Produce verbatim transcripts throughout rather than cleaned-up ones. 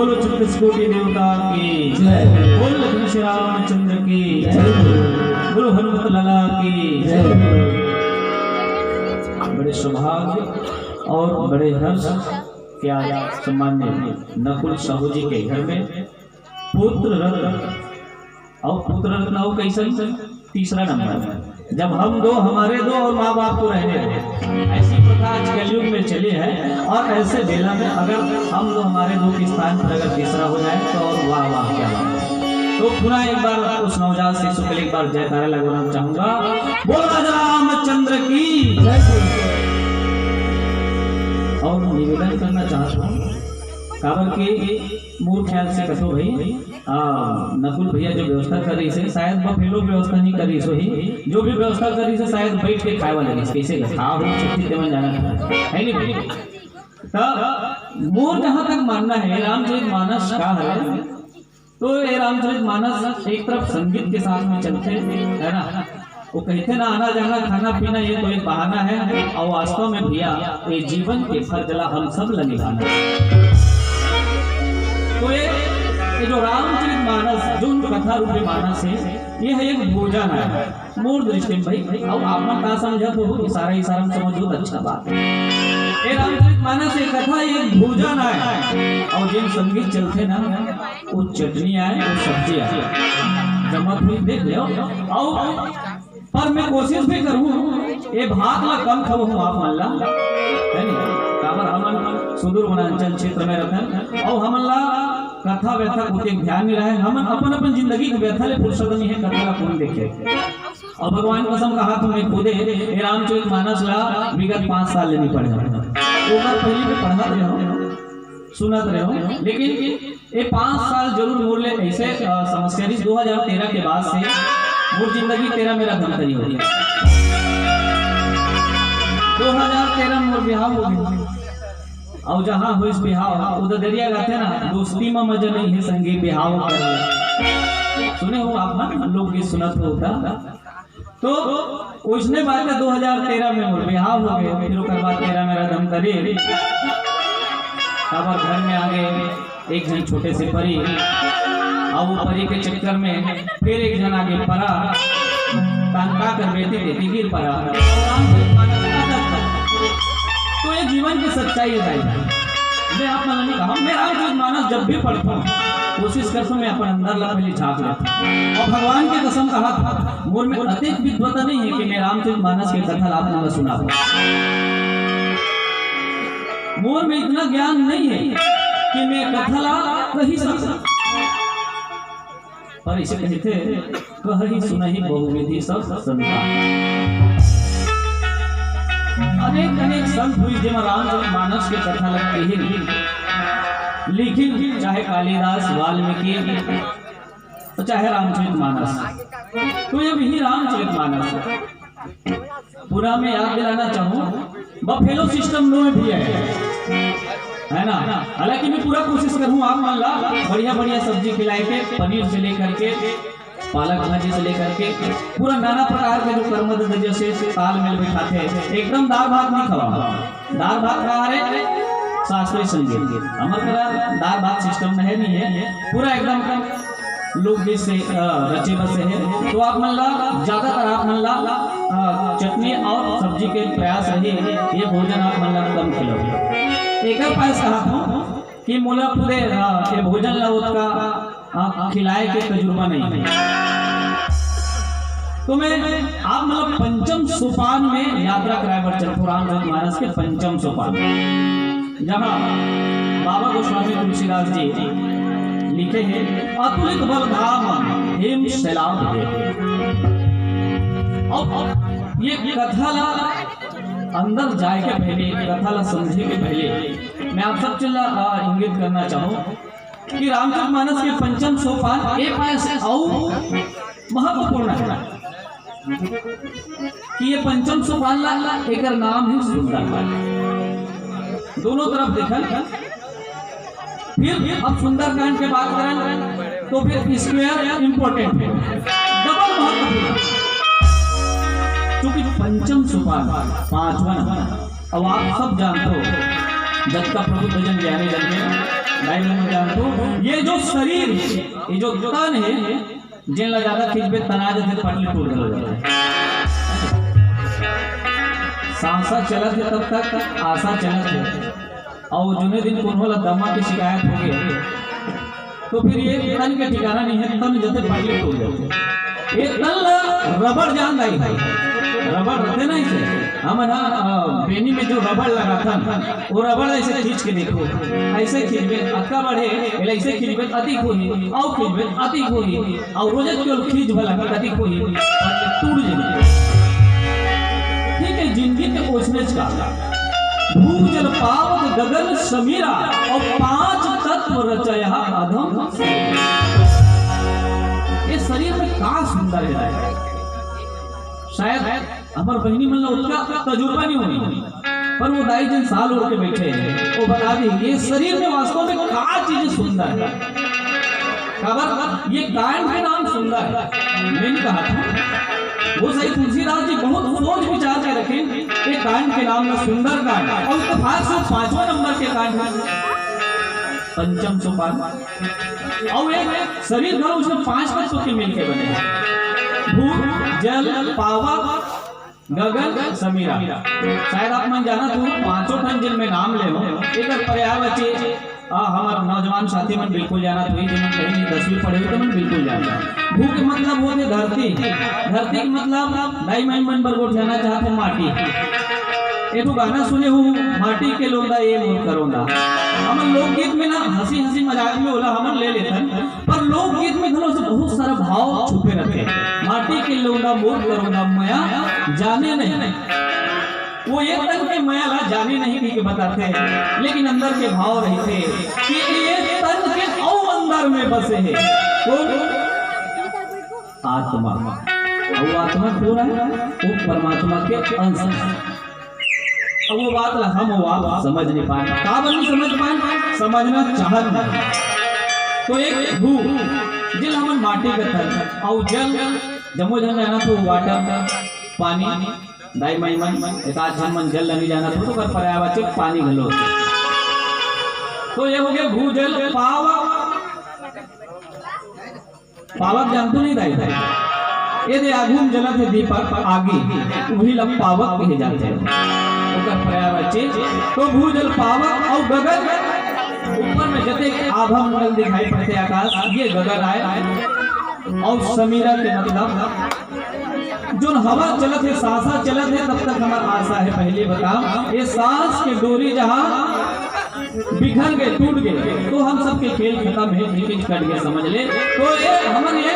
बोलो छत्तीस कोटि देवता की। बोलो लक्ष्मी श्री रामचंद्र की। बोलो हनुमत लाला की। बड़े सौभाग्य और बड़े हर्ष के आज सम्मान्य नकुल साहू जी के घर में पुत्र रत्न, और पुत्र रत्न और कैसन? तीसरा नंबर। जब हम दो, हमारे दो और माँ बाप को रहने दो, ऐसी प्रथा आज कलयुग में चली है। और ऐसे बेला में अगर हम दो हमारे दो के स्थान पर अगर तीसरा हो जाए तो और वाह वाह, क्या बात है। तो पुनः एक बार उस नवजात शिशु के लिए एक बार जयकारा लगवाना चाहूंगा। बोल राजा रामचंद्र की। और निवेदन करना चाहता हूँ, काबर के मोर ख्याल से कथो भाई, आ, नकुल भैया जो व्यवस्था कर रही से, शायद बफेलो व्यवस्था नहीं कर रही सो ही, जो भी व्यवस्था कर रही से शायद बैठ के खाए वाले रही, कैसे खा हो सकती तेमन जाना है नहीं भाई। तो मोर जहाँ तक मानना है, रामचरित मानस का है, तो ये रामचरित मानस एक तरफ संगीत के साथ में चलते, है ना, वो कहते ना, आना जाना खाना पीना ये तो एक बहाना है, और वास्तव में भैया ये जीवन के फर्ज ला हम सब ला निभाना है। तो ये, ये जो रामचरित मानस, जो उन कथा रूपी मानस है, ये है एक भोजन है मोर दृष्टि में भाई। अब आप मन का समझत हो, इशारा इशारा में समझ लो तो अच्छा बात है। ये रामचरित मानस ये कथा एक भोजन है, और जिन संगीत चलते ना, वो चटनी आए, वो सब्जी आए, जमा थोड़ी देख लो। और पर मैं कोशिश भी करूँ, ये भात ला कम खवाऊँ आप मन ला, है नहीं? काबर हमन सुदूर वनांचल क्षेत्र में रहथन, और हमन ला कथा व्यथा को ध्यान नहीं रहे, हमन अपन अपन जिंदगी के व्यथा ले फुर्सत नहीं है, कथा ला कौन देखे। और भगवान कसम कहा, तुम्हें खुदे ये रामचरित मानस ला विगत पाँच साल ले नहीं पढ़े, ओकर पहले भी पढ़त रहे हो, सुनत रहे हो, लेकिन ये पाँच साल जरूर मोर ले ऐसे, अ, समस्या रही। दो हज़ार तेरह के बाद से मोर जिंदगी तेरा मेरा धमतरी हो गया। दो हज़ार तेरह में मोर बिहाव हो गया। और जहाँ होइस बिहाव, वो तो दरिया गाते ना, दोस्ती में मजा नहीं है संगी बिहाव कर ले। सुने हो आप मन, लोकगीत सुनत हो उधर। तो उसने बात है, दो हज़ार तेरह में मोर बिहाव हो गए, फिर ओकर बाद तेरह मेरा धमतरी, काबर घर में आ गए एक झन छोटे से परी, अब वो परी के चक्कर में फिर एक झन आगे परा, तान का कर बेटी देती गिर परा। तो ये जीवन की सच्चाई है भाई। मैं आप मन नहीं कहा, मैं रामचरित मानस जब भी पढ़ता हूँ, कोशिश करता हूँ मैं अपन अंदर ला पहले झांक लेता हूँ। और भगवान की कसम कहा था, मोर में अतिक विद्वता नहीं है कि मैं रामचरित मानस के कथा ला आप मन ला सुना पाऊँ। मोर में इतना ज्ञान नहीं है कि मैं कथा ला कही सकूँ। पर इसे कहते, कहहि सुनहि बहुविधि सब संतान। अनेक अनेक संत हुई, जेमा रामचरित मानस के कथा लगती है, लेकिन चाहे कालिदास, वाल्मीकि, चाहे रामचरित मानस, तो ये भी रामचरित मानस। पूरा मैं याद दिलाना चाहूँ, बफेलो सिस्टम नो भी है, है ना? हालांकि मैं पूरा कोशिश करूँ आप मन ला बढ़िया बढ़िया सब्जी खिलाए के, पनीर से लेकर के, पालक भाजी से लेकर के, पूरा नाना प्रकार के जो कर्म दद्दा जैसे तालमेल बिठाथे, एकदम दाल भात नहीं खवाओ। दाल भात खा रहे, शास्त्रीय संगीत, हमर करा दाल भात सिस्टम नहीं, नहीं है, पूरा एकदम लोकगीत से, अ, रचे बसे है। तो आप मन ला, ज्यादातर आप मन ला, अ, चटनी और सब्जी के प्रयास रही, ये भोजन आप मन ला कम खिलाओ। एक और पास कहा था कि मोला पूरे, अ, ये भोजन ला ओतका, अ, खिलाए के तजुर्बा नहीं है। तो मैं आप मन ला पंचम सोपान में यात्रा कराए बर चलथों, रामचरित मानस के पंचम सोपान। जहाँ बाबा गोस्वामी तुलसीदास जी लिखे हैं, "अतुलित बल धाम हेम सैलाब हे।" अब, अब ये कथा ला अंदर जाए के पहले, कथा ला समझे के पहले मैं आप सब चीज ला, आ, इंगित करना चाहूँ कि रामचरित मानस के पंचम सोपान एक ऐसे अउ महत्वपूर्ण है। कि ये पंचम सोपान ला, एकर नाम है सुंदरकांड। दोनों तरफ देखन, फिर अब सुंदरकांड के बात करन तो फिर स्क्वायर इंपॉर्टेंट है, डबल महत्वपूर्ण। क्योंकि पंचम सोपान पांचवा नंबर, अब आप सब जानते हो, जब तक प्रबुद्ध जन ज्ञानी जन के ये जो शरीर, ये जो तन हे, जेन ला ज्यादा खींचबे, तना जथे, पटली टूट घलो जाथे। सांसा चलत हे तब तक आशा चलत हे, अउ जोने दिन कोनो ला दमा के शिकायत होगे, तो फिर ये तन के ठिकाना नहीं हे, तन जथे, पटली टूट जाथे। ये तन ला रबड़ जान दाई भाई, रबड़ रथे ना इसे, हमन ह, अ, बेनी में जो रबड़ लगाथन, वो रबड़ ऐसे खींच के देखो, ऐसे खींचबे अतका बढ़े, एला ऐसे खींचबे अतिक होही, अउ खींचबे अतिक होही, अउ रोजे केवल खींच भला अतिक होही, पर ये टूट जाही। ठीक है, जिंदगी के ओसनेच का भू जल पावक गगन समीरा, अउ पांच तत्व रचया अधम। ये शरीर में का सुंदर हे? शायद हमर बहिनी मन ला ओतका तजुर्बा नहीं होही, पर वो दाई जेन साल ओढ़ के बैठे हे, वो बता दी ये शरीर में वास्तव में का चीज सुंदर हे। काबर ये कांड के नाम सुंदर हे, मैं नहीं कहा था। वो सही तुलसीदास जी बहुत सोच विचार के रखे ये कांड के नाम ला सुंदर कांड, अउ इत्तेफाक से पांचवा नंबर के कांड हे पंचम सोपान। अउ ये शरीर घलो उसमें पांच तत्व के मिलके बने हे, भू, जल, पावक, गगन, समीरा। शायद आप मन जानत हो, पांचों ठन जेन मैं नाम ले हूं, एकर पर्यायवाची, आ, हमर नौजवान साथी मन बिल्कुल जानत होही, जेमन कहीं नहीं दसवीं पढ़े हो, तो मन बिल्कुल जानत। भू के मतलब होथे धरती, धरती के मतलब दाई माई मन बर गोठियाना चाहत हे माटी। एक ठो गाना सुने हूं, माटी के लोंदा ये मोर करोंदा। हमन लोकगीत में ना हंसी हंसी मजाक में ओला हमन ले लेथन, पर लोकगीत में घलो से बहुत सारा भाव छुपे रहिथे। माटी के लोंदा मोर करोंदा मया जाने नहीं, वो ये तन के मया ला जाने नहीं कहि के बताथे, लेकिन अंदर के भाव रहिथे कि ये तन के अउ अंदर में बसे हे। कौन? आत्मा। अउ आत्मा कौन हे? वो परमात्मा के अंश हे। अब वो बात ला हम वो आप समझ नहीं पाए। काबर नहीं समझ पाए? समझना चाहत नहीं। तो एक भू, जेला हमन माटी कथन, अउ जल, जम्मो झन जानत हो, वाटर, पानी, दाई माई मन, एकाध झन मन जल नहीं जानत हो, तो ओकर पर्यायवाची पानी घलो। तो ये होगे भू जल पावक। पावक जानथो नहीं दाई? ये दे आगू में जलत हे दीपक, आगी, उही ला पावक कहे जाथे। ओकर पर्यायवाची, तो भू जल पावक अउ गगन, ऊपर में जतेक आभा मंडल दिखाई पड़थे आकाश, ये गगन आय। अउ समीरा के मतलब, जोन हवा चलत हे, सांसा चलत हे, तब तक हमर आशा हे। पहली बताओ, ये सांस के डोरी जहां बिखर गे, टूट गे, तो हम सबके खेल खतम हे, क्रिकेट कट गे, समझ ले। तो ये हमर ये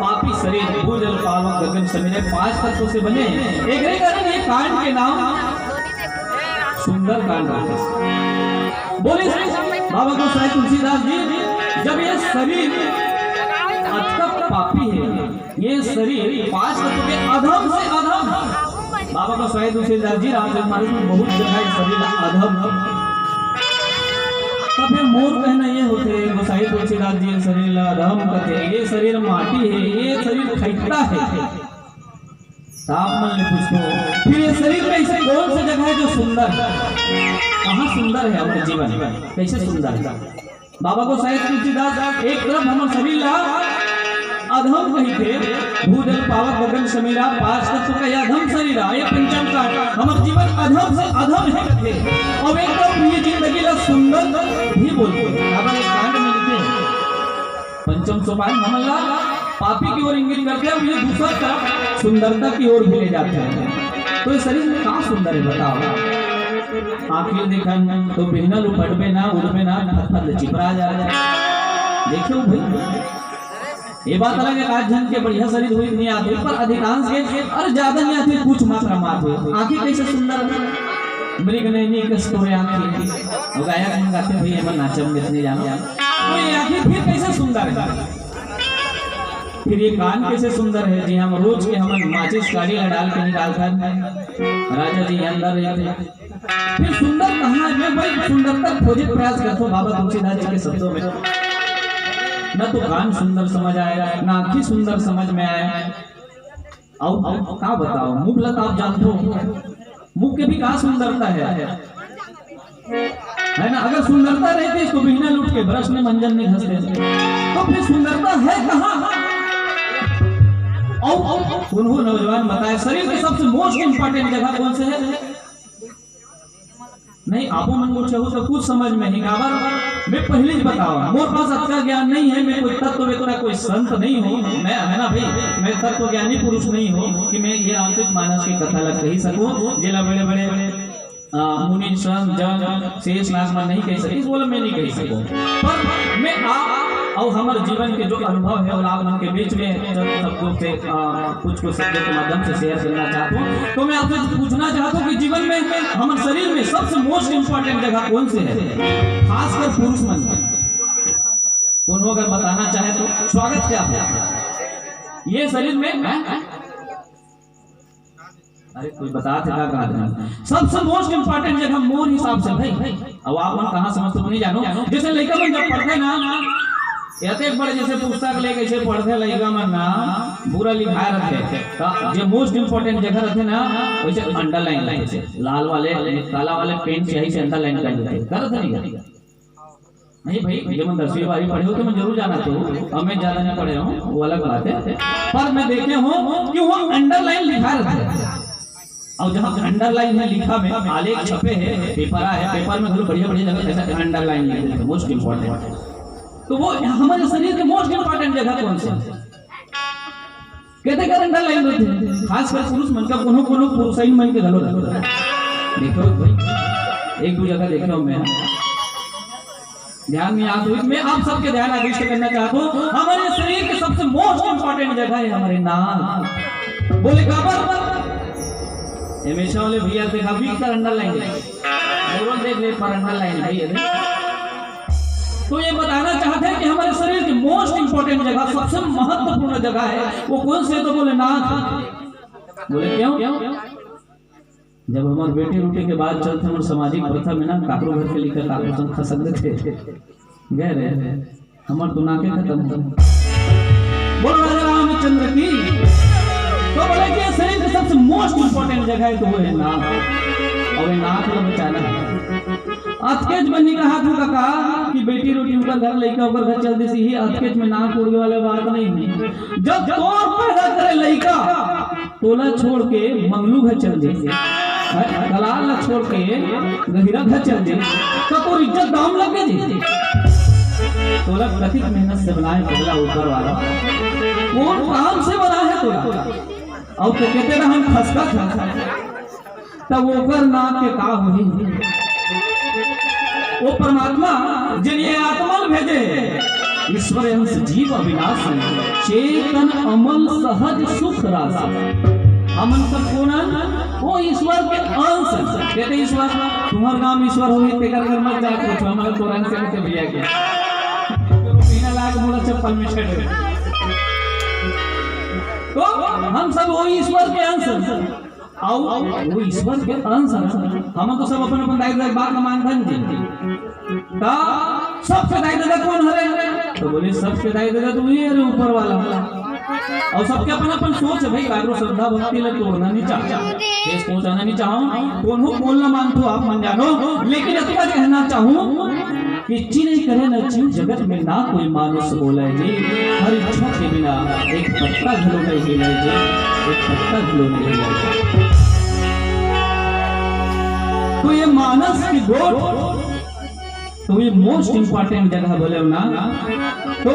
पापी शरीर, भू जल पावक गगन समीर, पांच तत्व से बने हे। एकरे कारण ये कांड के नाम सुंदर कांड रखे। बोले बाबा गोसाई तुलसीदास जी, जब ये शरीर अतका पापी हे, ये शरीर पांच तत्व के अधम से अधम। बाबा गोसाई तुलसीदास जी रामचंद्र महाराज में बहुत जगह ये शरीर ला अधम। तब ये मोर कहना ये होथे, गोसाई तुलसीदास जी ये शरीर ला अधम कथे, ये शरीर माटी हे, ये शरीर खैता हे। तो आप मन ले पूछो, फिर ये शरीर में ऐसे कौन सा जगह हे जो सुंदर हे? कहाँ सुंदर हे आपका जीवन? कैसे सुंदर हे? बाबा गोसाई तुलसीदास एक तरफ हमर शरीर ला अधम कहिथे, भू जल पावक गगन समीरा, पांच तत्व का ये अधम शरीर हे, ये पंचम का हमर जीवन अधम से अधम हे कथे। अउ एक तरफ ये जिंदगी ला सुंदर भी बोलथे। काबर एक कांड में लिखे, पंचम सोपान हमन ला पापी की ओर इंगित करथे, अउ ये दूसरा तरफ सुंदरता की ओर भी ले जाथे। तो ये शरीर में का सुंदर हे बताओ? आंखी देखन तो बिहनल उपटबे ना, उठबे ना, फत फत ले चिपरा जाथे। देखो भाई, ये बात अलग हे, आज झन के बढ़िया शरीर होही नहीं आथे, पर अधिकांश के अरे ज्यादा नहीं आथे, कुछ मात्रा में आथे। आंखी कैसे सुंदर हे, मृग नैनी कस तोरे आंखी। अउ गायक मन गाथे, भाई एमन नाचम में इतने जानो। तो ये आंखी फिर कैसे सुंदर हे? फिर ये कान कैसे सुंदर हे जी? हम रोज के हमन माचिस काड़ी ला डाल के निकालथन, राजा जी अंदर रहिथे। फिर सुंदर कहाँ हे? मैं वही सुंदरता खोजे प्रयास करथों बाबा तुलसीदास जी के शब्दों में। न तो कान सुंदर समझ आए, न आंखी सुंदर समझ में आए। अउ का बताओ, मुख ला तो आप जानथो, मुख के भी का सुंदरता हे। है ना? अगर सुंदरता रहती तो बिहना ल उठ के ब्रश में मंजन नहीं घसते, तो फिर सुंदरता है कहाँ? और कोनो नौजवान बताए, शरीर के सबसे मोस्ट इंपॉर्टेंट जगह कौन से है? नहीं, आपो मन गोठियाहू तो कुछ समझ में नहीं, काबर मैं पहले ही बतावा, मोर पास अतका ज्ञान नहीं है, मैं कोई तत्ववेत्ता, कोई संत नहीं हूँ, मैं, है ना भाई, मैं तत्वज्ञानी पुरुष नहीं हूँ कि मैं ये रामचरित मानस की कथा ला कही सकूँ, जेला बड़े बड़े, आ, मुनि, संत, जन, शेष नाग मन नहीं कही सकिस, बोला मैं नहीं कही सकूँ। पर मैं आप और हमारे जीवन के जो अनुभव है और आप मन के बीच में चंद शब्दों से, आ, कुछ कुछ शब्दों के माध्यम से शेयर करना चाहता हूँ। तो मैं आपसे पूछना चाहता हूँ कि जीवन में, हमारे शरीर में सबसे मोस्ट इंपॉर्टेंट जगह कौन सी है, खासकर पुरुष मन में? कोनो अगर बताना चाहे तो स्वागत क्या हो ये शरीर में, हैं? अरे, कोई बता थे का, का आदमी? सबसे मोस्ट इंपॉर्टेंट जगह मोर हिसाब से भाई, अब आप मन कहाँ समझते हो नहीं जानो। जैसे लइका मन जब पढ़थे ना, एतेक बड़े जैसे पुस्तक ले कैसे पढ़थे लइका मन ना, पूरा लिखाए रहथे। त जे मोस्ट इंपॉर्टेंट जगह रहथे ना, वैसे अंडरलाइन रहथे, लाल वाले, काला वाले पेन स्याही से अंडरलाइन कर देथे, करत नहीं? नहीं भाई, जे मन दसवीं बारहवीं पढ़े हो, तो मन जरूर जाना तो, अब मैं ज्यादा नहीं पढ़े हूँ, वो अलग बात है। पर मैं देखे हूँ कि वो अंडरलाइन लिखा रहता है। और जहाँ अंडरलाइन है, लिखा में आलेख छपे है, पेपर आए, पेपर में घलो बढ़िया बढ़िया जगह ऐसा अंडरलाइन लिख देते हैं, मोस्ट इंपॉर्टेंट। तो वो हमारे शरीर के मोस्ट इंपॉर्टेंट जगह कौन सी है? कहते कर अंडरलाइन रहते हैं, खासकर पुरुष मन का, कोनो कोनो पुरुषाइन मन के घलो रहता है। देखो भाई, एक दो जगह देखे हूँ मैं, ध्यान में याद हुई, मैं आप सबके ध्यान आकृष्ट करना चाहता हूँ, हमारे शरीर के सबसे मोस्ट इंपॉर्टेंट जगह है हमारे नाक। बोले काबर? हमेशा वाले भैया देखा, वीक कर अंडरलाइन है, मोरल देख ले पर अंडरलाइन है भैया, देख। तो ये बताना चाहते हैं कि हमारे शरीर की मोस्ट इंपॉर्टेंट जगह, सबसे महत्वपूर्ण जगह है, वो कौन से? तो बोले नाक। बोले क्यों? जब हमार बेटी रोटी के बात चलत, हमार सामाजिक प्रथा में ना, काकरो घर के लइका काकरो संग खसक देथे, गए रहे, हमार तो नाके खत्म हो। बोलो राजा रामचंद्र की। तो बोले कि ये शरीर के सबसे मोस्ट इंपॉर्टेंट जगह है, तो वो है नाक, और ये नाक ला बचाना है। अतकेच में नहीं कहा था काका कि बेटी रोटी ओकर घर, लइका ओकर घर चल देसी, ही अतकेच में नाक उड़े वाला बात नहीं है। जब तोर पैदा करे लइका, तोला छोड़ के मंगलू घर चल दे, कलाल ला छोड़ के गहिरा घर चल दे, तो तोर इज्जत दाम लग गई। तोला कतिक मेहनत से बनाए पहला ऊपर वाला, कौन काम से बना है तोला? और तो कहते ना हम खसका खसका, तब ओकर नाक के का होही? वो परमात्मा जिन ये आत्मा ल भेजे, ईश्वर अंश जीव अविनाशी, चेतन अमल सहज सुख राशि। हमन सब कौन हन? वो ईश्वर के अंश। कहते ईश्वर, तुम्हार नाम ईश्वर होही, तेकर घर मत जा पूछो, हमारे तोर अंश कहते भैया के। बिना लाग मोला चप्पल में छेड़। तो हम सब वो ईश्वर के अंश। अउ वो ईश्वर के अंश हन। हमन तो सब अपन अपन दाई ददा के बात ल मानथन जी। त सबके दाई ददा कौन हरे? तो बोले, सबके दाई ददा तो ये हरे ऊपर वाला। अउ सबके अपन अपन सोच है भाई, काकरो श्रद्धा भक्ति ल तोड़ना नहीं चाहूँ, ठेस पहुँचाना नहीं चाहूँ। कोनो कोन ल मानथो आप मन जानो, लेकिन अतका कहना चाहूँ कि चिरई करे न चिऊ जगत में ना कोई मानुष बोले जी, हर इच्छा के बिना एक पत्ता घलो नहीं हिले जी, एक पत्ता घलो नहीं हिले। तो ये मानस की गोठ, तो ये मोस्ट इंपॉर्टेंट जगह बोले ना, तो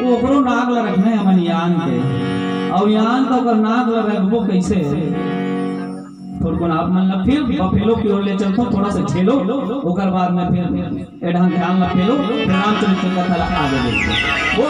ओकरो नाक ला रखना है हमन यान के, और यान तो ओकर नाक ला रखबो कैसे? थोड़कुन आप मन ला फिर बफेलो की ओर ले चलथों, थोड़ा सा झेलो, ओकर बाद में फिर एडहन ध्यान ला फेरो, फिर रामचरित के कथा ला आगे देखो।